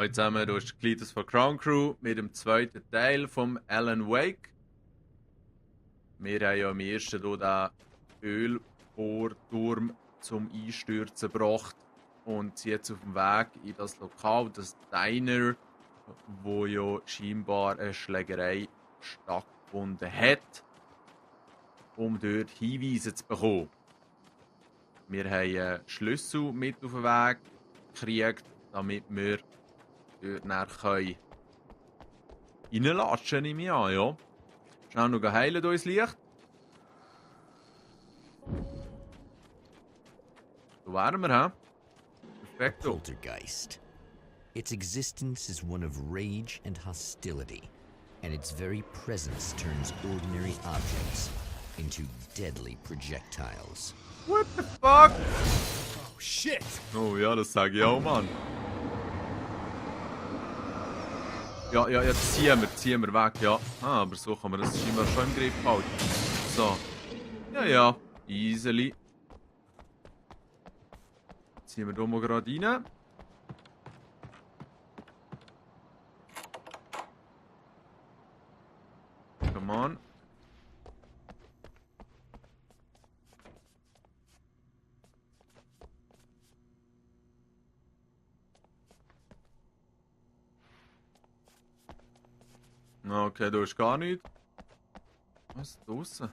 Hallo zusammen, hier ist Cletus von Crown Crew mit dem zweiten Teil vom Alan Wake. Wir haben ja am ersten hier den Ölbohrturm zum Einstürzen gebracht und sind jetzt auf dem Weg in das Lokal, das Diner, wo ja scheinbar eine Schlägerei stattgefunden hat, um dort Hinweise zu bekommen. Wir haben einen Schlüssel mit auf den Weg gekriegt, damit wir dort nachher reinlatschen, nehme ich an, ja. Schnell noch heilen durch das Licht. Da wären wir, hä? Perfekto. Poltergeist. Its existence is one of rage and hostility, and its very presence turns ordinary objects into deadly projectiles. What the fuck? Oh shit! Oh ja, das sage ich auch, Mann. Ja, ziehen wir weg, ja. Ah, aber so kann man das scheinbar schon im Griff halten. So. Ja, easily. Ziehen wir hier mal gerade rein. Come on. Okay, da ist gar nichts. Was? Draussen?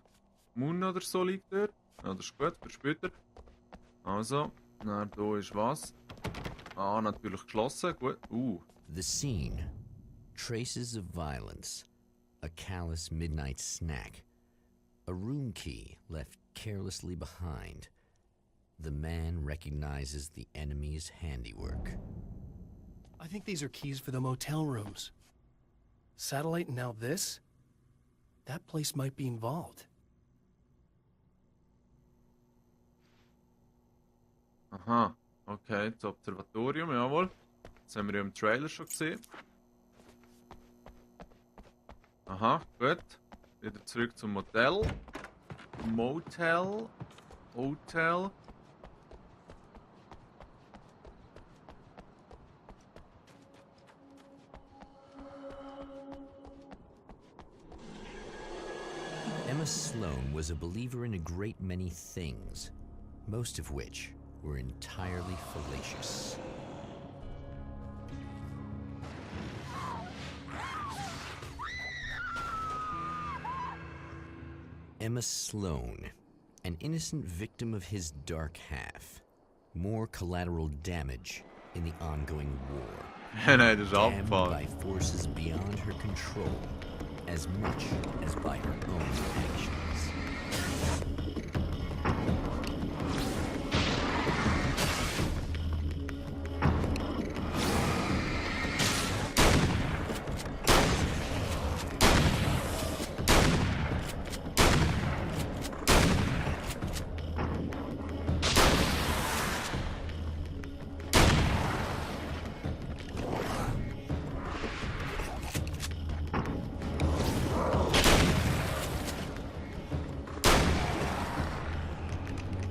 Mund oder so liegt dort? Ja, das ist gut, für später. Also, na, da ist was. Ah, natürlich geschlossen, gut. The scene. Traces of violence. A callous midnight snack. A room key left carelessly behind. The man recognizes the enemy's handiwork. I think these are keys for the motel rooms. Satellite and now this? That place might be involved. Aha, okay, das Observatorium, jawohl. Das haben wir ja im Trailer schon gesehen. Aha, gut. Wieder zurück zum Motel. Motel. Hotel. Emma Sloan was a believer in a great many things, most of which were entirely fallacious. Emma Sloan, an innocent victim of his dark half. More collateral damage in the ongoing war. Nein, das ist Damned abgefahren. by forces beyond her control, as much as by her own actions.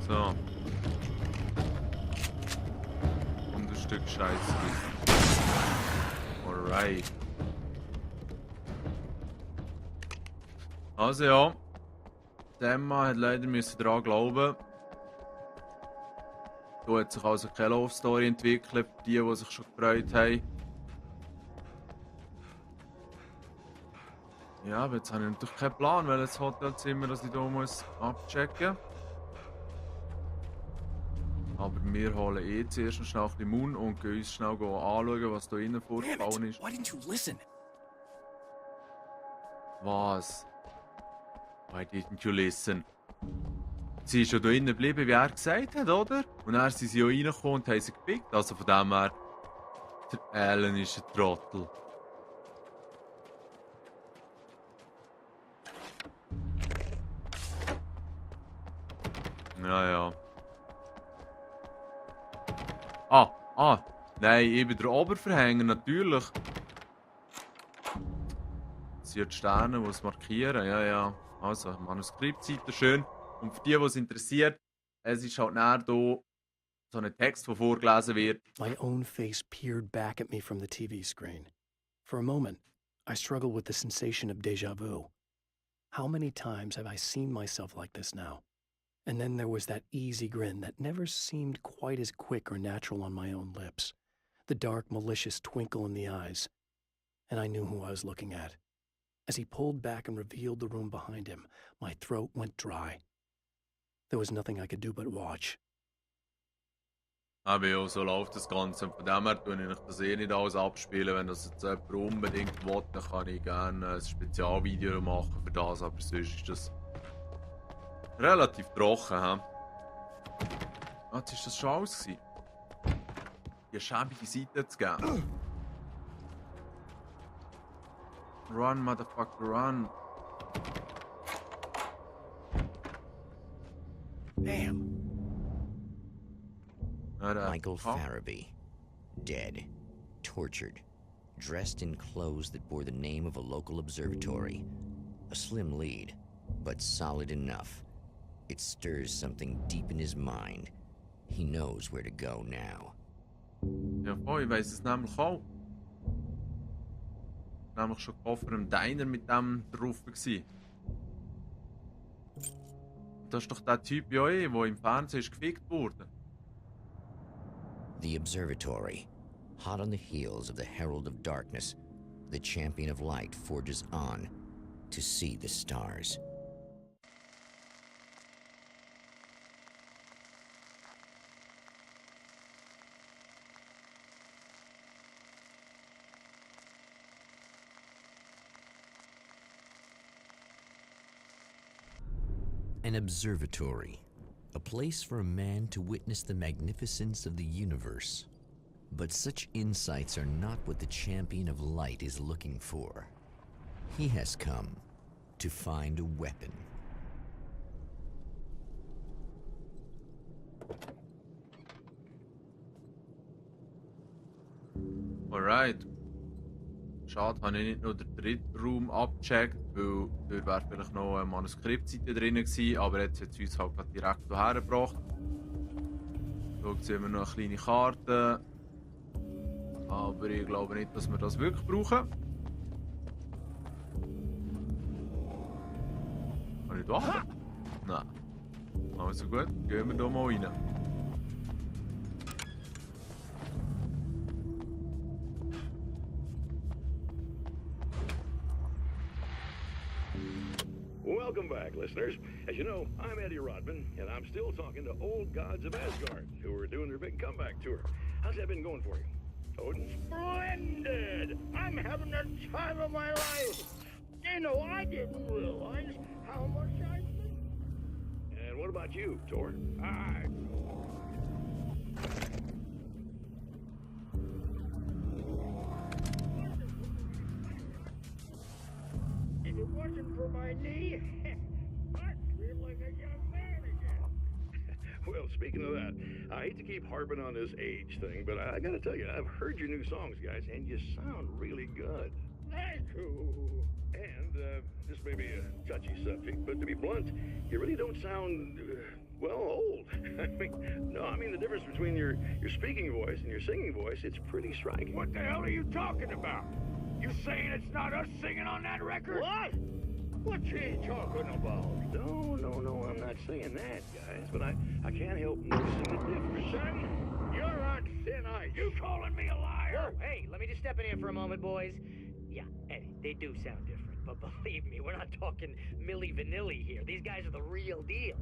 So. Und ein Stück Scheiße. Alright. Also ja. Die Emma hat leider müssen daran glauben. Da hat sich also keine Love Story entwickelt, für die sich schon gefreut haben. Ja, aber jetzt habe ich natürlich keinen Plan, welches Hotelzimmer das ich hier muss abchecken muss. Aber wir holen zuerst noch schnell ein bisschen Mund und gehen uns schnell anschauen, was da innen vorgefallen ist. Why didn't you listen? Was? Why didn't you listen? Sie ist schon da innen geblieben, wie er gesagt hat, oder? Und dann sind sie ja reingekommen und haben sie gepickt. Also von dem her, der Alan ist ein Trottel. Ja. Nein, ich bin der Oberverhänger, natürlich. Das sind die Sterne, die es markieren, ja. Also, Manuskriptseite schön. Und für die es interessiert, es ist halt näher hier so ein Text, der vorgelesen wird. My own face peered back at me from the TV screen. For a moment, I struggled with the sensation of déjà vu. How many times have I seen myself like this now? And then there was that easy grin that never seemed quite as quick or natural on my own lips. The dark, malicious twinkle in the eyes. And I knew who I was looking at. As he pulled back and revealed the room behind him, my throat went dry. There was nothing I could do but watch. Aber ja, so läuft das Ganze. Und von dem her tue ich das nicht alles abspielen. Wenn das jetzt jemand unbedingt will, dann kann ich gerne ein Spezialvideo machen für das. Aber sonst ist das relativ trocken. He? Jetzt ist das schon alles gewesen. Die schäbige Seite zu geben. Run, motherfucker, run. Damn. Michael Farabee, dead, tortured, dressed in clothes that bore the name of a local observatory. A slim lead, but solid enough. It stirs something deep in his mind. He knows where to go now. Ja, voll, ich weiss es nämlich auch. Nämlich schon vor einem Diner mit dem drauf gewesen. Das ist doch der Typ ja der im Fernsehen ist gefickt wurde. The observatory. Hot on the heels of the Herald of Darkness, the champion of light forges on to see the stars. An observatory. A place for a man to witness the magnificence of the universe. But such insights are not what the champion of light is looking for. He has come to find a weapon. Alright. Schade, habe ich nicht nur den dritten Raum abgecheckt, weil dort wäre vielleicht noch eine Manuskriptseite drin gewesen, aber jetzt hat es uns halt gerade direkt hierher gebracht. Hier sehen wir noch eine kleine Karte. Aber ich glaube nicht, dass wir das wirklich brauchen. Kann ich da? Nein. Also gut, gehen wir da mal rein. Welcome back, listeners. As you know, I'm Eddie Rodman, and I'm still talking to old gods of Asgard, who are doing their big comeback tour. How's that been going for you? Odin? Splendid! I'm having the time of my life. You know, I didn't realize how much I missed. And what about you, Thor? If it wasn't for my knee, I'd feel like a young man again. Well, speaking of that, I hate to keep harping on this age thing, but I gotta tell you, I've heard your new songs, guys, and you sound really good. Thank you. And this may be a touchy subject, but to be blunt, you really don't sound, well, old. I mean the difference between your speaking voice and your singing voice, it's pretty striking. What the hell are you talking about? You saying it's not us singing on that record? What? What you talking about? No, I'm not saying that, guys, but I can't help noticing the difference. Son, you're on thin ice. You calling me a liar? Whoa, hey, let me just step in here for a moment, boys. Yeah, Eddie, they do sound different, but believe me, we're not talking Milli Vanilli here. These guys are the real deal.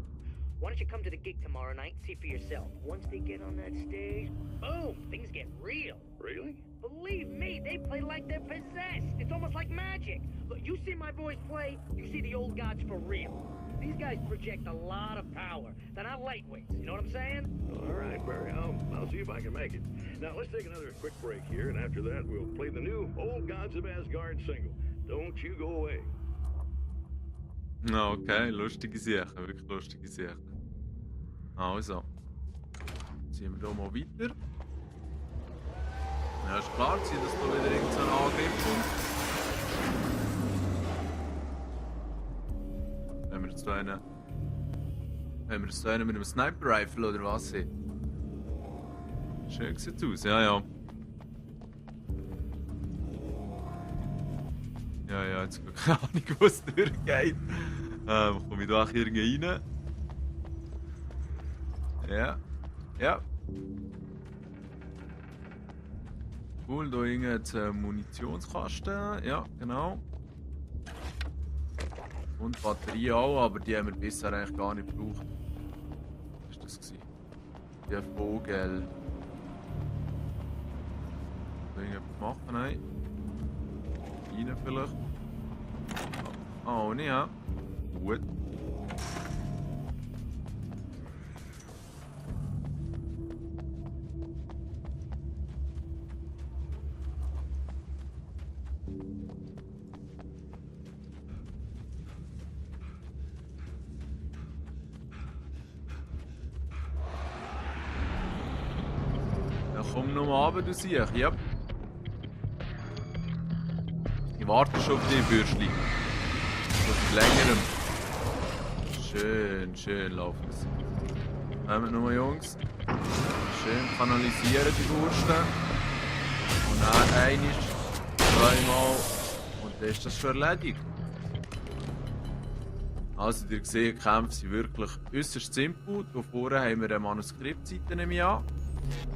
Why don't you come to the gig tomorrow night and see for yourself? Once they get on that stage, boom, things get real. Really? Believe me, they play like they're possessed. It's almost like magic. Look, you see my boys play, you see the old gods for real. These guys project a lot of power. They're not lightweights, you know what I'm saying? All right, Barry, I'll see if I can make it. Now, let's take another quick break here, and after that, we'll play the new Old Gods of Asgard single. Don't you go away. Okay, lustige Sache, wirklich lustige Sache. Also, ziehen wir hier mal weiter. Ja, ist klar, dass da wieder irgend so ein Angriff kommt. Wenn wir jetzt da einen mit einem Sniper-Rifle oder was sehen? Schön sieht's aus, ja, ja. Ja, ja, jetzt keine Ahnung, wo es durchgeht. Komme ich da auch irgendwie rein? Ja. Ja. Cool, da hinten hat es einen Munitionskasten. Ja, genau. Und Batterie auch, aber die haben wir bisher eigentlich gar nicht gebraucht. Was war das gewesen? Der Vogel. Irgendetwas machen? Nein. Rein vielleicht. Oh, nicht, ja. Gut. Ja, komm noch mal runter, du Siech. Ja. Ich warte schon auf dich, Bürschli. Seit längerem. Schön, schön läuft es. Kommt nochmal, Jungs. Schön kanalisieren die Wursten. Und dann einmal, zweimal. Und dann ist das schon erledigt. Also, ihr seht, die Kämpfe sind wirklich äußerst simpel. Hier vorne haben wir eine Manuskriptseite, nehme ich an.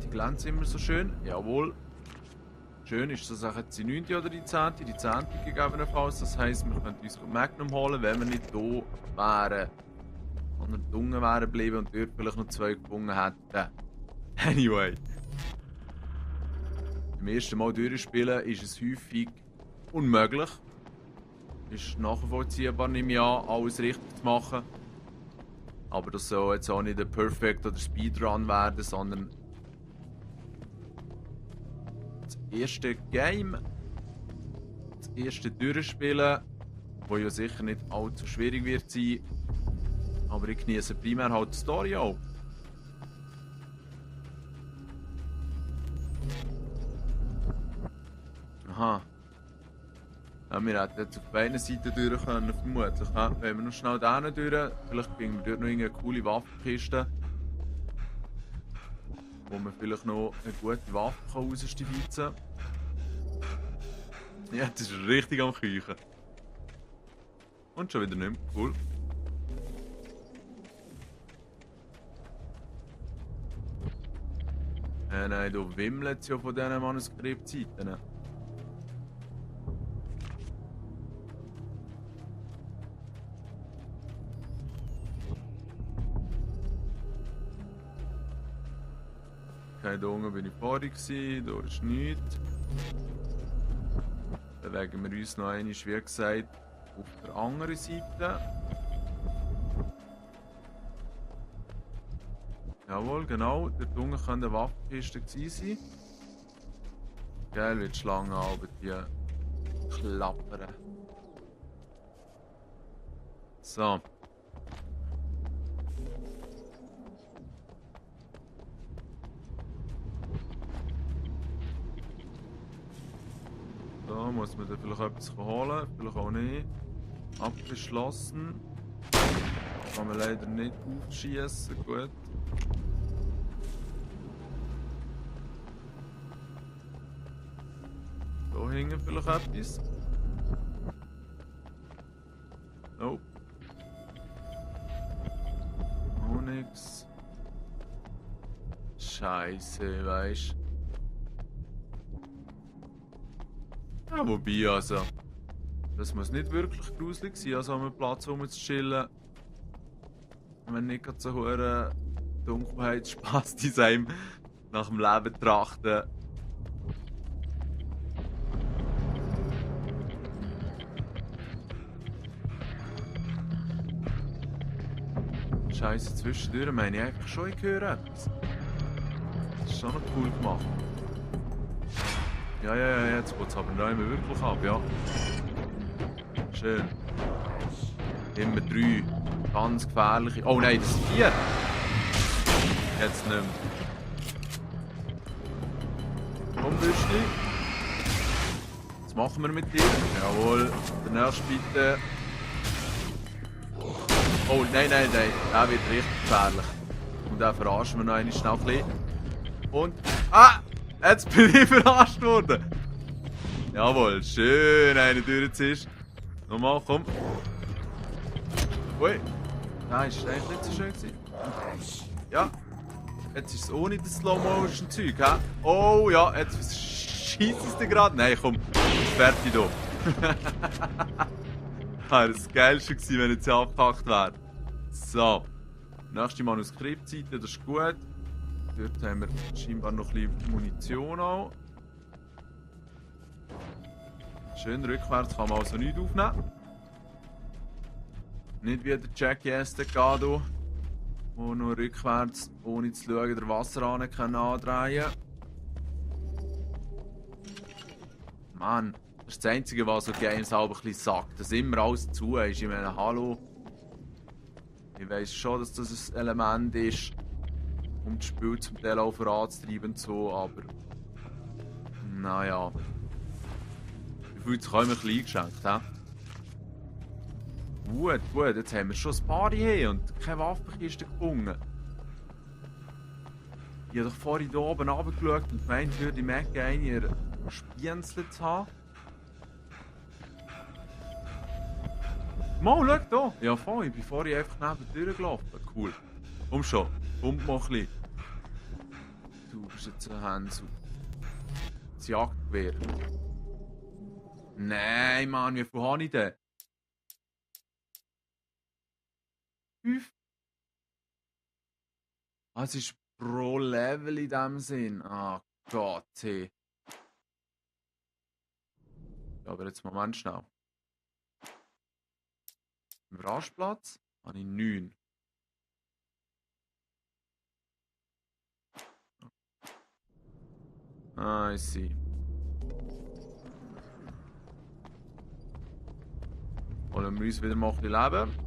Die glänzen immer so schön. Jawohl. Schön ist, dass jetzt die 9. oder die 10. Die 10. gegebenenfalls. Das heisst, wir können uns Magnum holen, wenn wir nicht hier wären. Oder unten wären geblieben und dort vielleicht noch 2 gefunden hätten. Anyway. Beim ersten Mal durchspielen ist es häufig unmöglich. Ist nachvollziehbar, nehme ich an, alles richtig zu machen. Aber das soll jetzt auch nicht ein Perfect oder Speedrun werden, sondern das erste Game, das erste Durchspielen, das ja sicher nicht allzu schwierig wird sein. Aber ich genieße primär halt die Story auch. Aha. Ja, wir hätten jetzt auf beiden Seiten durch können, vermutlich. Ja. Wenn wir noch schnell da durch, vielleicht finden wir dort noch eine coole Waffenkiste, wo man vielleicht noch eine gute Waffe rausstibitzen kann. Ja, das ist richtig am Küchen. Und schon wieder nicht mehr. Cool. Nein, da wimmelt es ja von diesen Manuskriptseiten. Okay, hier unten bin ich vorher, hier ist nichts. Dann bewegen wir uns noch einmal, wie gesagt, auf der anderen Seite. Jawohl, genau, dort unten könnte eine Waffenkiste gewesen sein. Geil, wie die Schlangen aber die klappern. So. Da muss man dann vielleicht etwas holen, vielleicht auch nicht. Abgeschlossen. Kann man leider nicht aufschießen, gut. Da hängen vielleicht etwas. Nope. Auch nix. Scheiße, weisst du. Ja, wobei, also. Das muss nicht wirklich gruselig sein, also an einem Platz rumzuchillen. Wenn nicht gerade so hohe Dunkelheitsspaß in einem nach dem Leben trachten. Scheiße, zwischendurch meine ich einfach schon, ich höre etwas. Das ist schon noch cool gemacht. Ja, jetzt geht es aber nicht mehr wirklich ab, ja. Schön. Immer 3. Ganz gefährliche. Oh nein, das sind 4! Jetzt nicht mehr. Komm, Büschli. Was machen wir mit dir? Jawohl. Der nächste bitte. Oh, nein. Der wird richtig gefährlich. Und den verarschen wir noch einmal schnell ein bisschen. Und... Ah! Jetzt bin ich verarscht worden. Jawohl, schön eine durchziehst. Nochmal, komm. Ui. Nein, ist eigentlich nicht so schön gewesen. Ja. Jetzt ist es ohne das Slow-Motion-Zeug, hä? Oh ja, jetzt schießt es dir gerade. Nein, komm. Fertig da. Das wäre das Geilste gewesen, wenn jetzt abgepackt wäre. So. Nächste Manuskriptseite, das ist gut. Dort haben wir scheinbar noch ein bisschen Munition auch. Schön rückwärts kann man also nichts aufnehmen. Nicht wie der Jackass der Gado, der nur rückwärts, ohne zu schauen, den Wasserhahn andrehen kann. Mann, das ist das Einzige, was so Games auch ein bisschen sagt. Dass immer alles zu ist. Ich meine, hallo. Ich weiss schon, dass das ein Element ist, um das Spiel zum Teil auch voranzutreiben und so, aber... Naja. Ich fühle sich auch immer ein bisschen eingeschränkt, hä? Gut, gut, jetzt haben wir schon ein paar hier und keine Waffenkiste gefunden. Ich habe doch vorhin hier oben runtergeschaut und gemeint, ich würde im Ecke eine Spienzle zu haben. Mal, schau hier! Ja, voll, ich bin vorhin einfach neben durchgelaufen. Cool. Komm schon, komm mal ein bisschen. Du bist jetzt ein Hänsel. Das Jagdgewehr. Nein, Mann, wie viel habe ich denn? 5. Ah, es ist pro Level in dem Sinn. Ah Gott, hey. Ja, aber jetzt Moment schnell. Im Rastplatz habe ich 9. Ah, ich sehe. Wollen wir uns wieder mal ein bisschen leben?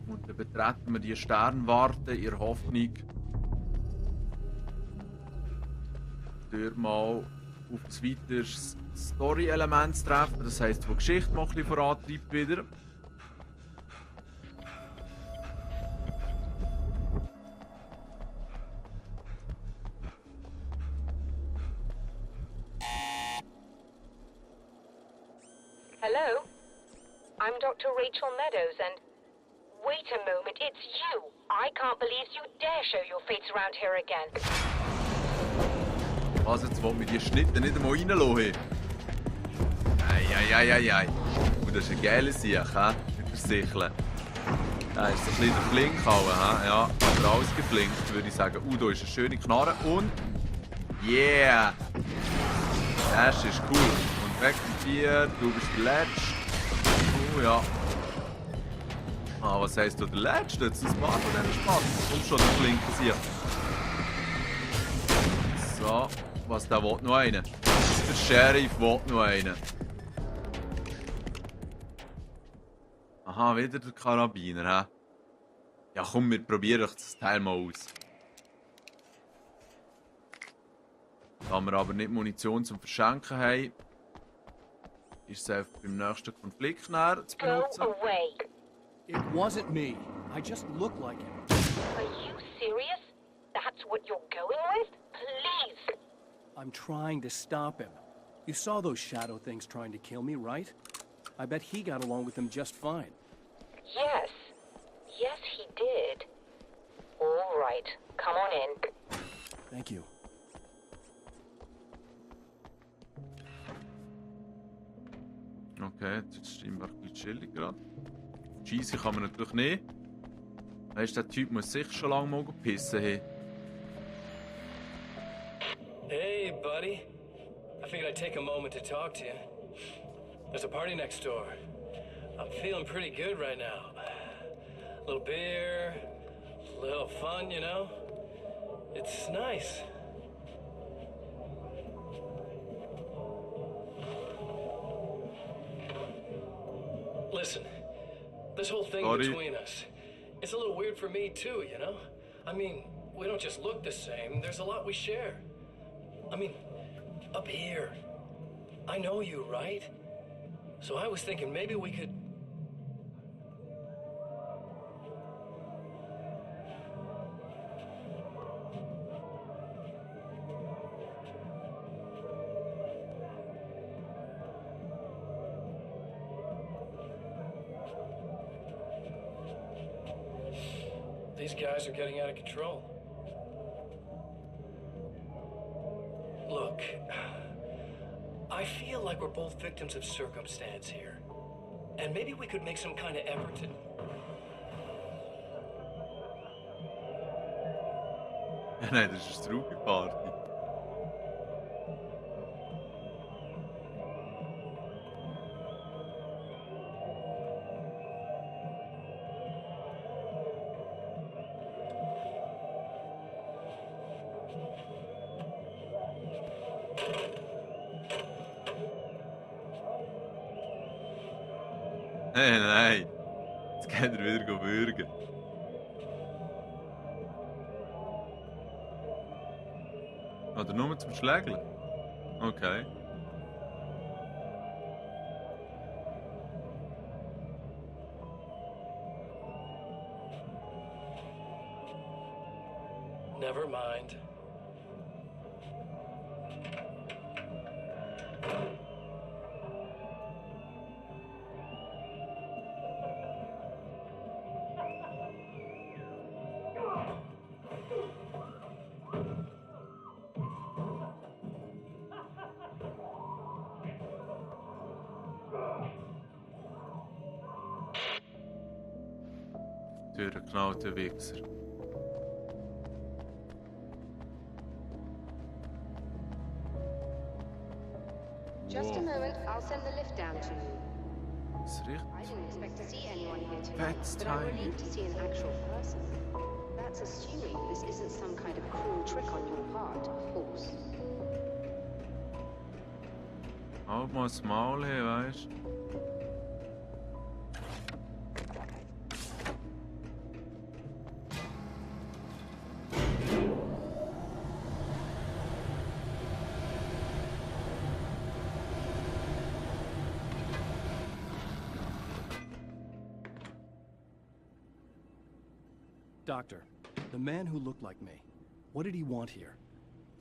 Und dann betreten wir die Sternwarte in der Hoffnung, dort mal auf ein weiteres Story-Element zu treffen. Das heisst, wo die Geschichte mal ein bisschen vorantreibt wieder. Hello? I'm Dr. Rachel Meadows and... Wait a moment, it's you! I can't believe you dare show your face around here again. Was, jetzt wollen wir die Schnitte nicht einmal reinlassen? Eieieiei. Das ist ein geiler Sieg, hä? Mit der Sichel. Da ist ein bisschen der Flink gehauen, hä? Ja, aber alles geflinkt, würde ich sagen. Da ist eine schöne Knarre und... Yeah! Das ist cool. Und weg mit dir, du bist der Letzte. Oh ja. Ah, was heisst du der Letzte? Jetzt ist ein paar von diesen Spatzen. Komm schon, der Flinke Sieg. So. Was, der will noch einen? Der Sheriff will noch einen. Aha, wieder der Karabiner, hä? Ja komm, wir probieren doch das Teil mal aus. Da wir aber nicht Munition zum Verschenken haben, ist es einfach beim nächsten Konflikt näher zu Go benutzen. away. It wasn't me. I just look like him. Are you serious? That's what you're going with? Please! I'm trying to stop him. You saw those shadow things trying to kill me, right? I bet he got along with them just fine. Yes. Yes, he did. All right. Come on in. Thank you. Okay, jetzt ist es scheinbar ein bisschen chillig gerade. Cheesy kann man natürlich nicht. Weißt du, der Typ muss sicher schon lange mal pissen haben. Hey, buddy. I figured I'd take a moment to talk to you. There's a party next door. I'm feeling pretty good right now. A little beer, a little fun, you know? It's nice. Listen, this whole thing between us, it's a little weird for me too, you know? I mean, we don't just look the same, there's a lot we share. I mean, up here, I know you, right? So I was thinking maybe we could... these guys are getting out of control. Look, I feel like we're both victims of circumstance here. And maybe we could make some kind of effort to... Nein, das ist eine Straubi-Party. Nein. Jetzt geht er wieder bürgen. Oder nur zum Schlägeln? Okay. Never mind. Durchgeknallte Wichser. Just a moment, I'll send the lift down to you. Das I riecht didn't expect to see anyone here tonight, That's but I'm tiny. relieved to see an actual person. That's assuming this isn't some kind of cruel trick on your part, of course. halt mal das Maul hin, weißt du? Doctor, the man who looked like me, what did he want here?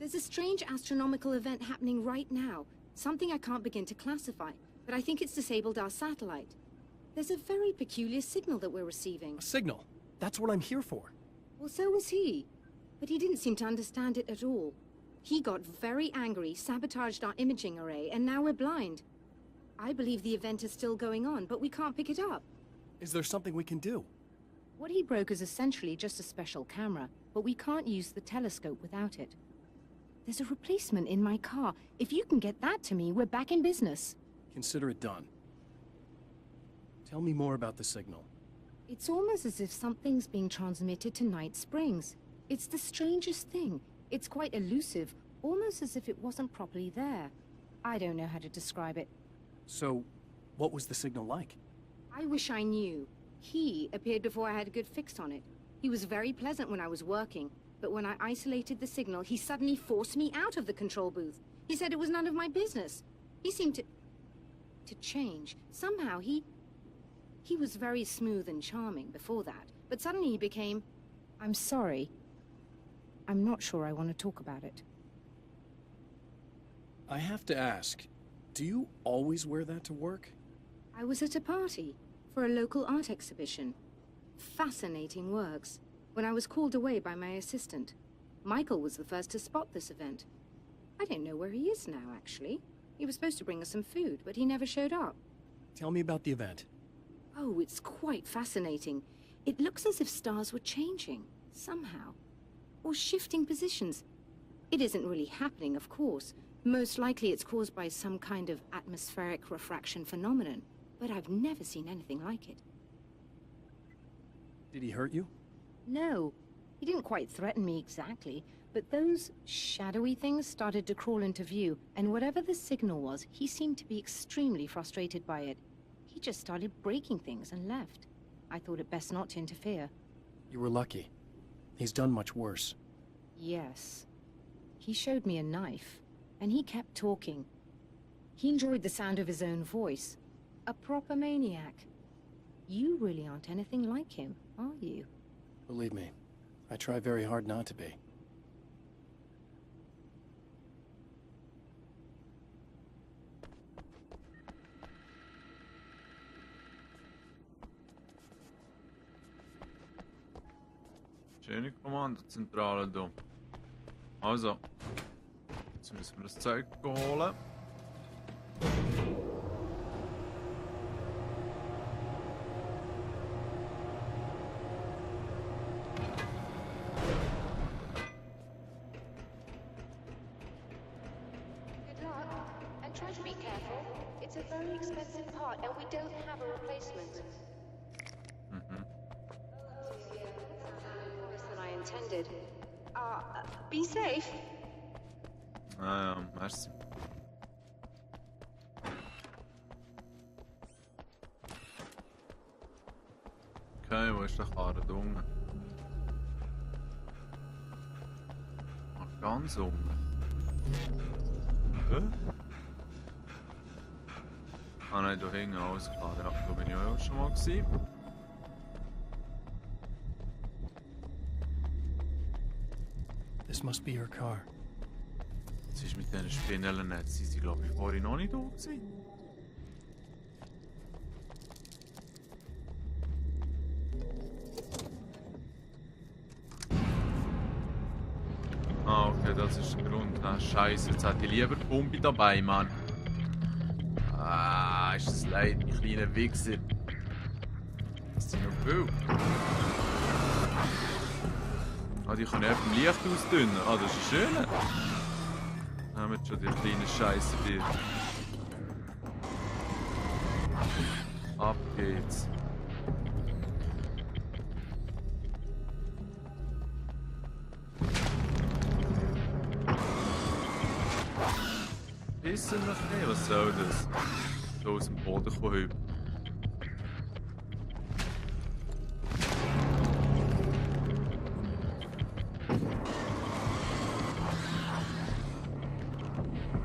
There's a strange astronomical event happening right now. Something I can't begin to classify, but I think it's disabled our satellite. There's a very peculiar signal that we're receiving. A signal. That's what I'm here for. Well, so was he. But he didn't seem to understand it at all. He got very angry, sabotaged our imaging array, and now we're blind. I believe the event is still going on, but we can't pick it up. Is there something we can do? What he broke is essentially just a special camera, but we can't use the telescope without it. There's a replacement in my car. If you can get that to me, we're back in business. Consider it done. Tell me more about the signal. It's almost as if something's being transmitted to Night Springs. It's the strangest thing. It's quite elusive, almost as if it wasn't properly there. I don't know how to describe it. So, what was the signal like? I wish I knew. He appeared before I had a good fix on it. He was very pleasant when I was working, but when I isolated the signal, he suddenly forced me out of the control booth. He said it was none of my business. He seemed to change. Somehow he was very smooth and charming before that, but suddenly he became... I'm sorry. I'm not sure I want to talk about it. I have to ask, do you always wear that to work? I was at a party for a local art exhibition. Fascinating works. When I was called away by my assistant. Michael was the first to spot this event. I don't know where he is now, actually. He was supposed to bring us some food, but he never showed up. Tell me about the event. Oh, it's quite fascinating. It looks as if stars were changing, somehow. Or shifting positions. It isn't really happening, of course. Most likely it's caused by some kind of atmospheric refraction phenomenon. But I've never seen anything like it. Did he hurt you? No, he didn't quite threaten me exactly, but those shadowy things started to crawl into view, and whatever the signal was, he seemed to be extremely frustrated by it. He just started breaking things and left. I thought it best not to interfere. You were lucky. He's done much worse. Yes. He showed me a knife, and he kept talking. He enjoyed the sound of his own voice. A proper maniac. You really aren't anything like him, are you? Believe me, I try very hard not to be. Schöne Kommandozentrale hier. Also. Jetzt müssen wir das Zeug holen. Good luck, and try to be careful. It's a very expensive part, and we don't have a replacement. Worse than I intended. Be safe. Ja, merci. Okay, wo ist der Karren? Da unten. Ach, ganz unten. Hä? Ah nein, da hinten, alles klar. Ja, da bin ich auch schon mal gewesen. This must be your car. Was ist mit diesen Spinnennetzen? Sie sind, glaube ich, vorhin noch nicht da gewesen. Ah, okay, das ist der Grund. Ah, Scheiße, jetzt hätte ich lieber die Pumpe dabei, Mann. Ah, ist das leid, die kleinen Wichser. Das sind noch viel. Ah, die können einfach im Licht ausdünnen. Ah, das ist schön. Haben wir schon die kleinen Scheiße hier. Ab geht's. Wissen wir nicht, was soll das? So aus dem Boden kommen.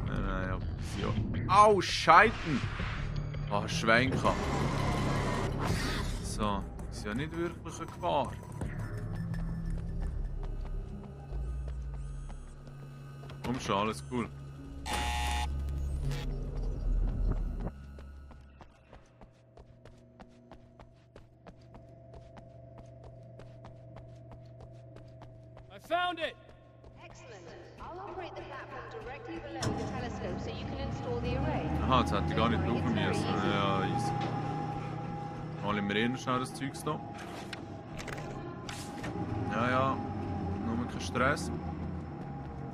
Nein, aber ja. Au, Scheiten! Ah, Schwenker. So, ist ja nicht wirklich eine Gefahr. Komm schon, alles cool. Found it! Excellent. I'll operate the platform directly below the telescope so you can install the array. Aha, jetzt hätte ich gar nicht laufen müssen. Ja, easy. Mal im Rennen schnell das Zeugs da. Ja, ja. Nur kein Stress.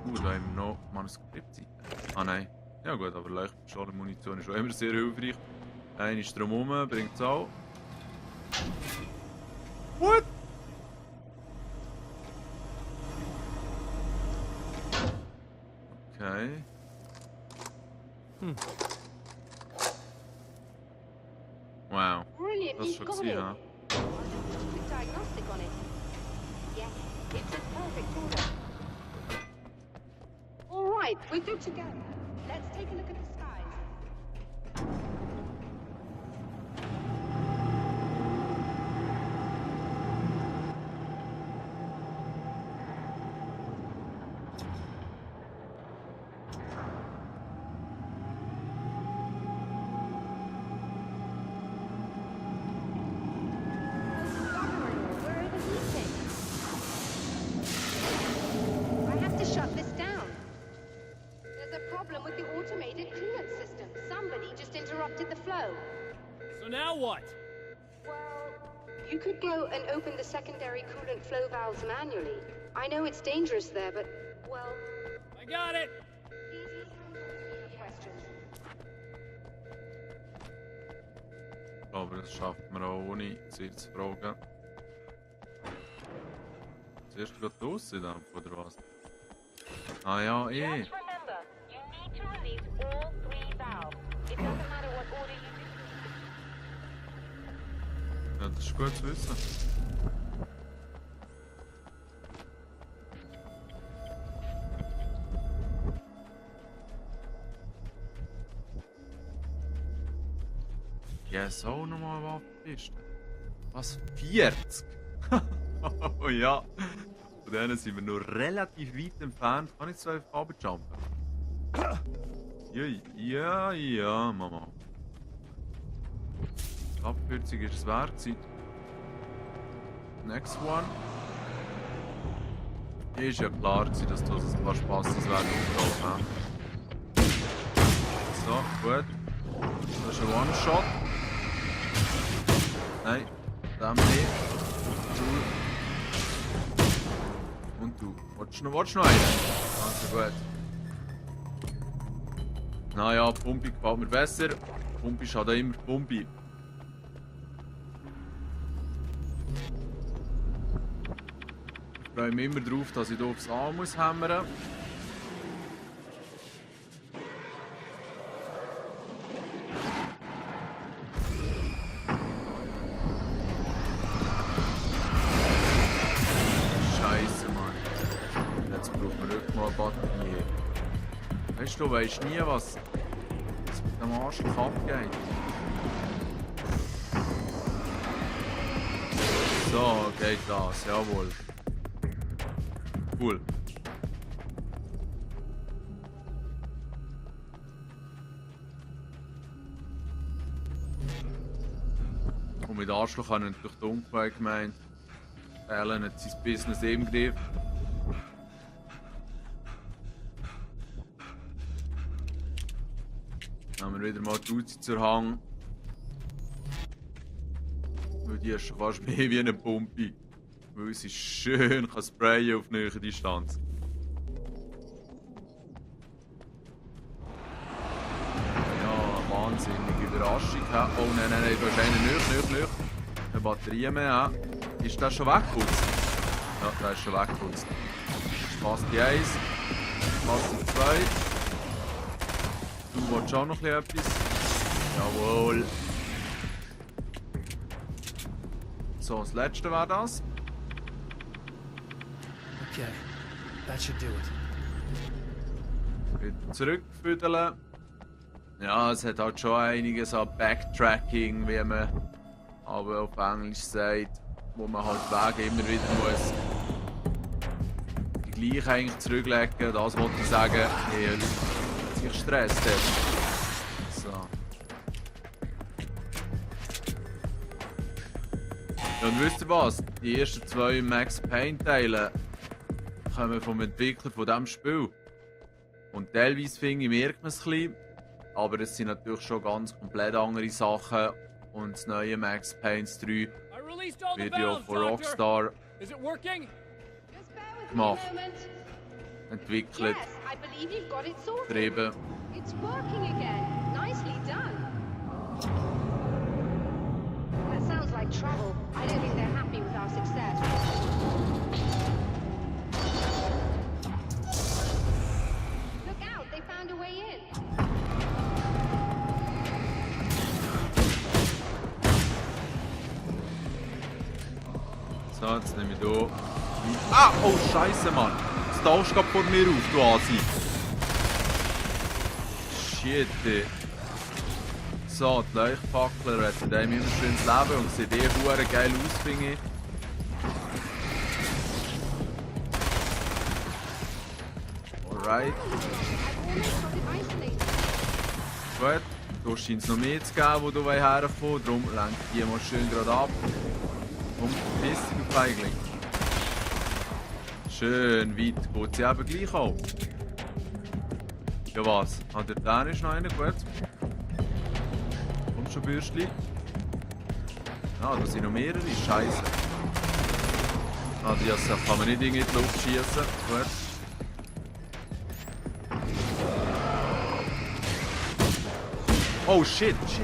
Da haben wir noch Manuskriptseiten. Ah nein. Ja gut, aber Leichtpistole-Munition ist schon immer sehr hilfreich. Einer ist drumherum, bringt es auch. What? Okay. Wow. Brilliant, Das ist you've schon got gesehen, it. ha? Quick diagnostic on it. Yes, it's in perfect order. All right, we're good to go. Let's take a look at the skies. Where are the meetings? I have to shut this down. There's a problem with the automated coolant system. Somebody just interrupted the flow. So now what? Well, you could go and open the secondary coolant flow valves manually. I know it's dangerous there, but, well, I got it! questions. Aber das schafft man auch ohne sie zu fragen. Zuerst gerade draussen dann, oder was? Ah ja, eh. Just remember, you need to release all 3 valves. It doesn't matter what order you do. Ja, das ist gut zu wissen. Ja, so nochmal eine Waffenpiste. Was? 40? Oh ja. Von denen sind wir noch relativ weit entfernt. Kann ich 2 runterjumpen? Ja, ja, Mama. Die Abkürzung ist es wert gewesen. Next one. Ist ja klar gewesen, dass du ein paar Spassis werden aufgelaufen. So, gut. Das ist ein One-Shot. Nein, dem nicht. Und du. Wolltest du noch einen? Also gut. Naja, Pumpi gefällt mir besser. Pumpi ist halt immer Pumpi. Ich freue mich immer darauf, dass ich hier aufs A muss hämmern. Scheiße, Mann. Jetzt brauchen wir wirklich mal eine Batterie. Weißt du weißt nie, was mit dem Arsch abgeht. So, geht das, jawohl. Cool. Und mit Arschloch habe ich natürlich Dunkelheit gemeint. Alan hat sein Business im Griff. Dann haben wir wieder mal die Uzi zur Hang. Weil die ist schon fast mehr wie eine Pumpe. Weil sie schön kann sprayen auf nahe Distanz. Ja, wahnsinnige Überraschung. Oh nein, nein, nein, du hast einen nicht. Eine Batterie mehr. Ja. Ist der schon weggeputzt? Ja, der ist schon weggeputzt. Spasti 1, Spasti 2. Du wolltest auch noch etwas? Jawohl. So, das letzte war das. Okay, that should do it. Wieder zurückfüdeln. Ja, es hat halt schon einiges an Backtracking, wie man aber auf Englisch sagt, wo man halt Wege immer wieder muss die gleiche eigentlich zurücklegen. Das wollte ich sagen, eher sich gestresst hat. So. Ja, und wisst ihr was? Die ersten 2 Max Payne Teile kommen vom Entwickler von diesem Spiel. Und teilweise finde ich, merkt man es ein bisschen, aber es sind natürlich schon ganz komplett andere Sachen. Und das neue Max Payne 3 wird ja von Rockstar gemacht, entwickelt, betrieben. It's working again. Nicely done. That sounds like trouble. I don't think they're happy with our success. Look out, they found a way in. So, jetzt nehme ich hier. Ah! Oh, Scheiße, Mann! Das tauschst gerade vor mir auf, du Asi. Shit, ey. So, die Leuchtfackel retten einem immer schön das Leben und sieht hure geil aus, finde ich. Alright. Gut, da scheint es noch mehr zu geben, wo du herkommen. Darum lenke ich die mal schön gerade ab. Und verpiss dich, du Feigling. Schön weit geht sie eben gleich auch. Ja was? Ah, der ist noch einer, gut. Komm schon, Bürstli. Ah, da sind noch mehrere, scheiße. Ah, die kann man nicht in die Luft schießen. Gut. Oh shit. So.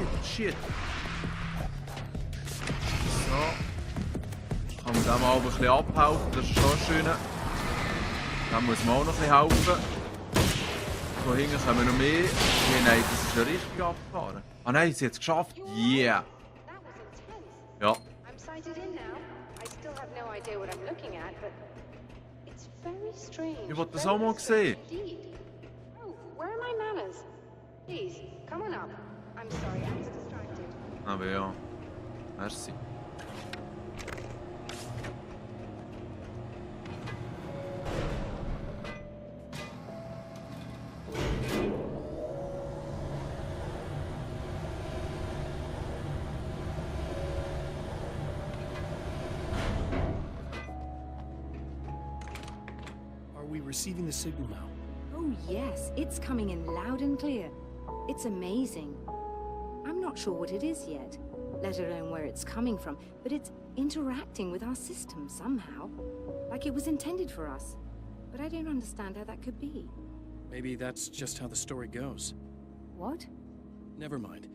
Kann man dem mal ein bisschen abhelfen, das ist schon schön. Dem muss man auch noch ein bisschen helfen. Da hinten kommen noch mehr. Nee, nein, das ist ja richtig abgefahren. Ah nein, sie hat es geschafft. Yeah. Ja. I'm sighted in now. I still have no idea what I'm looking at, but it's very strange. Ich wollte das auch mal sehen. Indeed. Oh, where are my manners? Please, come on up. I'm sorry, I was distracted. Aber ja. Merci. receiving the signal now? Oh, yes, it's coming in loud and clear. It's amazing. I'm not sure what it is yet, let alone where it's coming from, but it's interacting with our system somehow. Like it was intended for us. But I don't understand how that could be. Maybe that's just how the story goes. What? Never mind.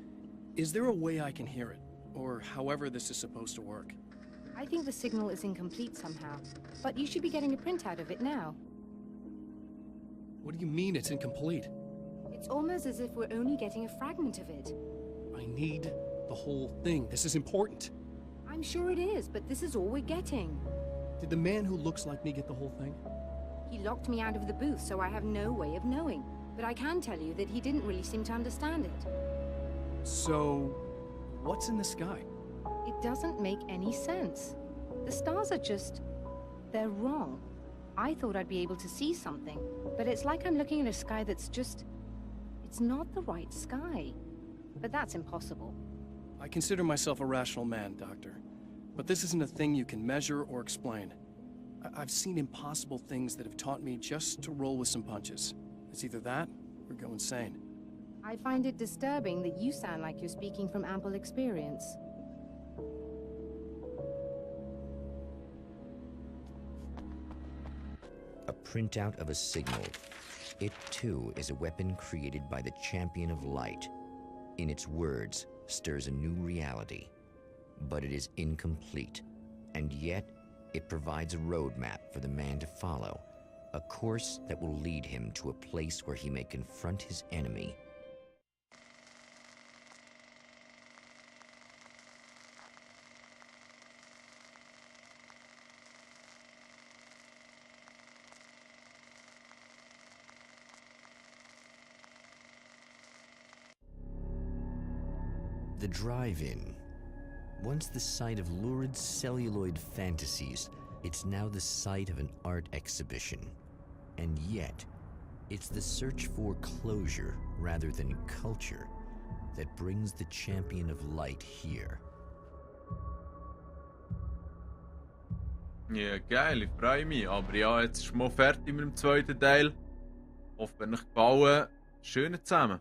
Is there a way I can hear it? Or however this is supposed to work? I think the signal is incomplete somehow, but you should be getting a printout of it now. What do you mean it's incomplete? It's almost as if we're only getting a fragment of it. I need the whole thing. This is important. I'm sure it is, but this is all we're getting. Did the man who looks like me get the whole thing? He locked me out of the booth, so I have no way of knowing. But I can tell you that he didn't really seem to understand it. So, what's in the sky? It doesn't make any sense. The stars are just... they're wrong. I thought I'd be able to see something, but it's like I'm looking at a sky that's just... it's not the right sky. But that's impossible. I consider myself a rational man, Doctor. But this isn't a thing you can measure or explain. I've seen impossible things that have taught me just to roll with some punches. It's either that, or go insane. I find it disturbing that you sound like you're speaking from ample experience. A printout of a signal. It too is a weapon created by the Champion of Light. In its words, stirs a new reality. But it is incomplete, and yet it provides a roadmap for the man to follow, a course that will lead him to a place where he may confront his enemy. The drive-in. Once the site of lurid celluloid fantasies, it's now the site of an art exhibition. And yet, it's the search for closure rather than culture that brings the Champion of Light here. Ja, geil, ich freue mich. Aber ja, jetzt ist mal fertig mit dem zweiten Teil. Hoffe, euch gefallen. Schönen zusammen.